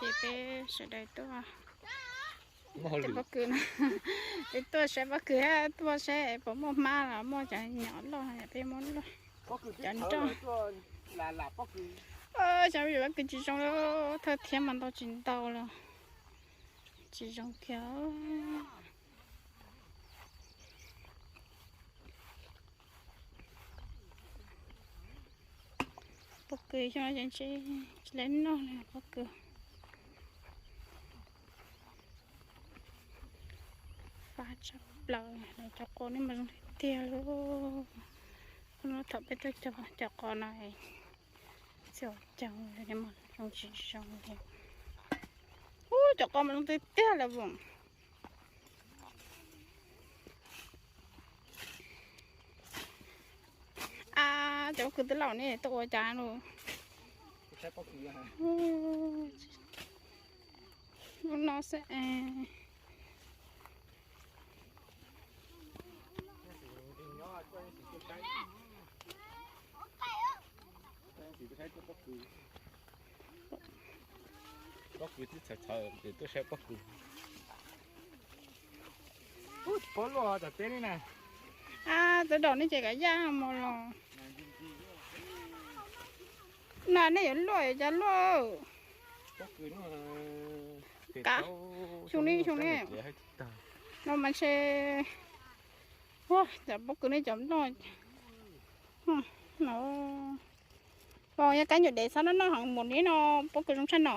Peb sawv daws tuaj, pob kws no, peb tuaj saib pob kws, tuaj saib puas muaj hmab los muaj cov nyom loj, peb muab cov nroj. Xyov pob kws tsis zoo, thawj thiab mas ntau tsis ntau los tsis zoo kiag. Pob kws xyoo no ces tsis, tsis lawv noj li pob kws. Fab tshaj plaws, lawv cov qos nej mas zoo tiag tiag li. Hnub no thaum peb tuaj cog cov qos no, txhia cog li mas zoo tsis zoo li. Ub, cov qos mas zoo tiag tiag li os. Ab, cov pob kws twb laus ne, tuaj ua cas lauj? Hnub no xwb es. Pob kws twb txhawv txhawv ces tuaj saib pob kws. Pob luaj tom teb li na. Ab, txawv daum nej ces kav yaj mos los. No nej yuav luaj yuav cas luaj. Kav, xyoo li xyoo li. No mas ntshe, ua cas pob kws nej cov noj no. Los yog kab nyuam dev txhob noj noj heev mus li no, pob kws zoo tshaj no.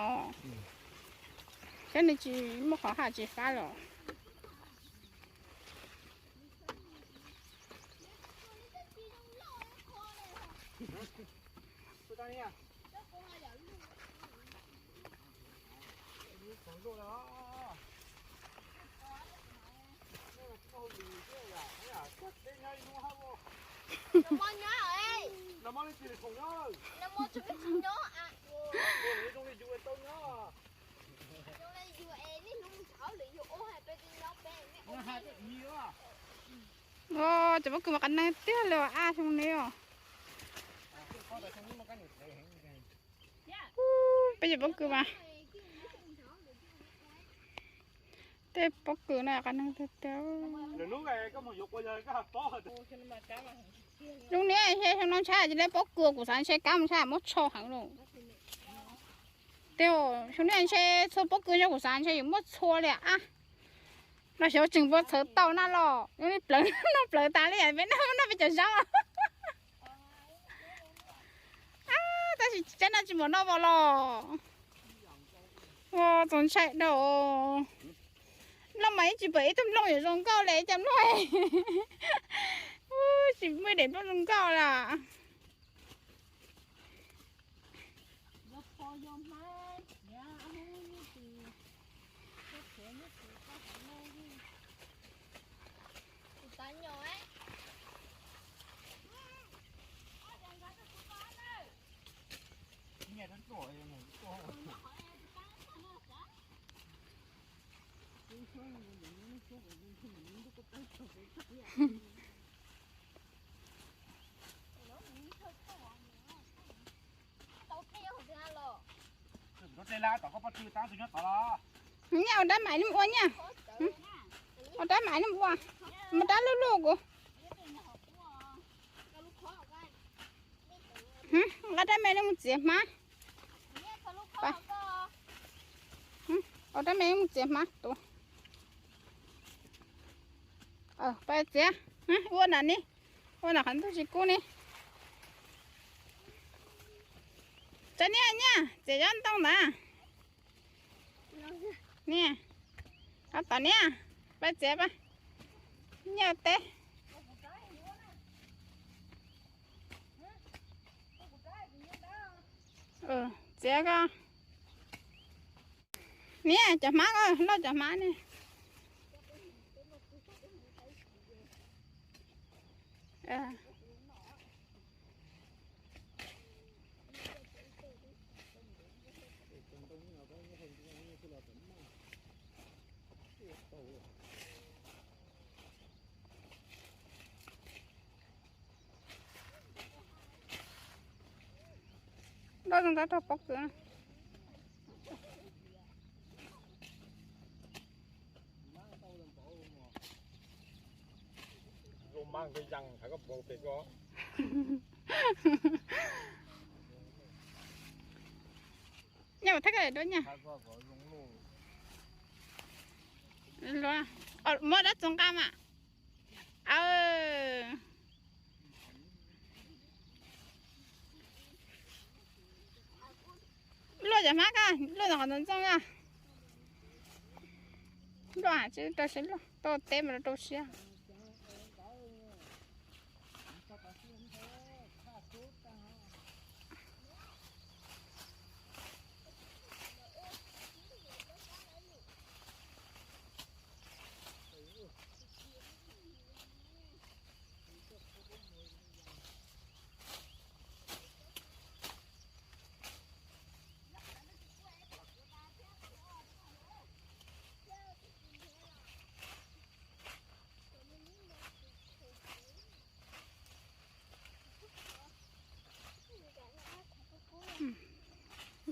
Saib nws tsis muaj qhov haj tsis fab los. Cov pob kws mas qab neeg tiag li as, xyoo li os. Peb cov pob kws mas, tej pob kws no qab neeg tiag tiag. Zoo li xyoo no ntshai lawv pob kws, kuv xav ntshe kab mus ntshai muab tsho heev lawm. Tej xyoo no ntshe txhua pob kws zoo kuv xav ntshe yuav muaj txhua li as. No xyov tseem puas txhawv tau na los zoo li plawv no plawv tas li, peb noj noj peb cov zaub. Tab sis tsis tsaib noj tsis muaj noj vos los. Ua txaus ntshai dhau. Nplooj mas ib tsis pom ib tug nplooj yuav zoo nkauj li cas nplooj. Tsis muaj ib daim nplooj zoo nkauj li. Nyiaj ua dab mam li ua nyiaj. Ua dab mam li ua. Mas dab luj luj kuv. Nqa dab me li mus txiav hmab. Ua dab me li mus txiav hmab tuaj. Pab txiav, ua nram ni, ua nram qhov ntug tsis kub ni. Tso niaj nyiaj txiav yob ntoo ntawd. Niaj, ob tom niaj, pab txiav pab. Nyiaj teb. Txiav koj. Niaj cov hmab, loj cov hmab ne. Loj zoo tab rau pob kws. Nyob thab koj duab nya. Muab dab txuas nqa mas. Luaj cov hmab ko, luaj qhov ntxoov ntxoo na. Luaj tsis rau siab luaj, tau teb mas rau siab.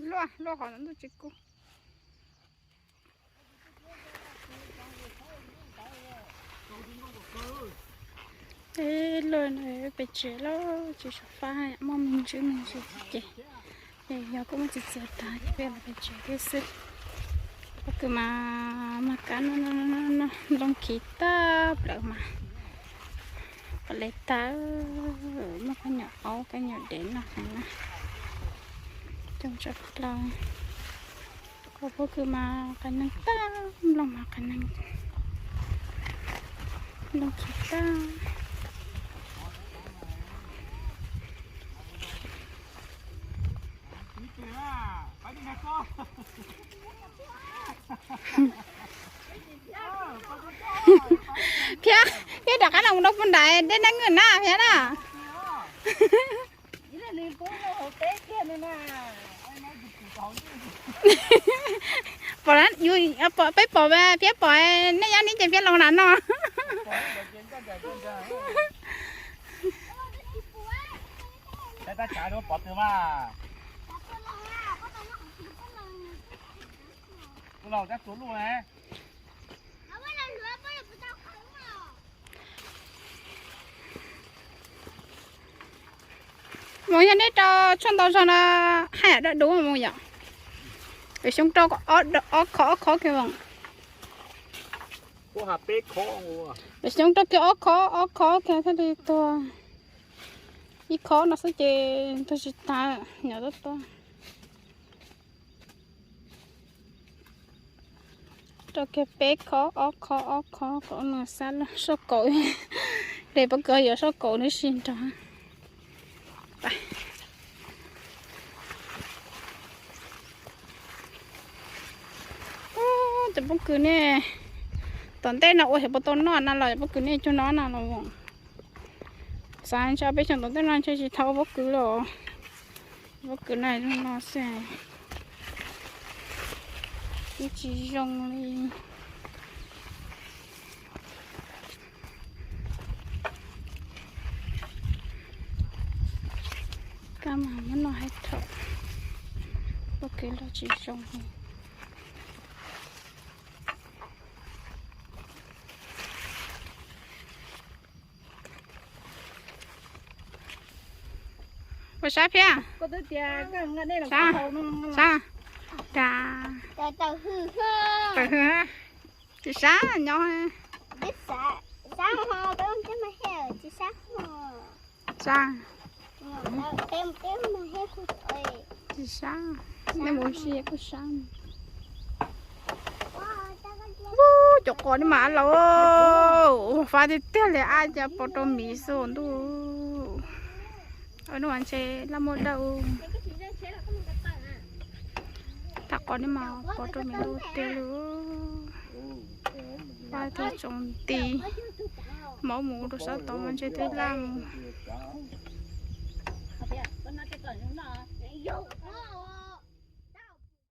Luaj, luaj qhov ntawd ntuj tsis kub. Peb luaj no pem tsev lawm, tsis tshua fab, muaj me ntsis me ntsis ces, ces yog kuj muaj txiv txias tag ces peb los pem tsev thiab xwb. Pob kws mas, mas kab no, nplooj khiv tag plaws mas, pom le tag, muaj kab nyuam aub kab nyuam dev noj heev na. Coob tshaj plaws. Pob kws mas qias neeg tag, nplooj mas qias neeg, nplooj khiv tag. Phiab, thiab rov qab los mus rau puag nram dej Naj Ngwj na Phiab na. Pom, peb pom, Phiab pom nej nyob ni ces Phiab los nram no. Mus yog nej rau tshuaj ntau zog no, haj yam dawb dub mus yom. Lawv xyoob rau ob khov ob khov kiag os. Lawv xyoob rau kiag ob khov ob khov kiag thiaj li tuag. Ib khov no xwb ces tuag tsis tas, nyuam tuaj tuaj. Rau kiag peb khov ob khov ob khov kom nws xab loj, soj kaum, de pob kws yuav soj kaum nws si nrog. Cov pob kws ne, tom ntej no ua xyov puas tau noj na los cov pob kws ne cuag no na los. Xav ntshe peb xyoo tom ntej no ntshe tsis tau ua pob kws los. Pob kws no zoo no xwb, twb tsis zoo li. Kab mas muab noj hais thaum, pob kws los tsis zoo li. Puas sab Phiab? Sab, sab. Tawm hws, tsis sab nyob. Sab, tsis sab, nej mus si kuj sab. Cov qos ni mas laus, fab tiag tiag li, ab cas pov rau miv xwb ntuj. Nub ntshe laj muab dawb. Tham qos ni mas pov rau miv ntuj tiag li. Fab tiag tsoom nti, mov mus rau sab tod mas ntshe twb laj mus.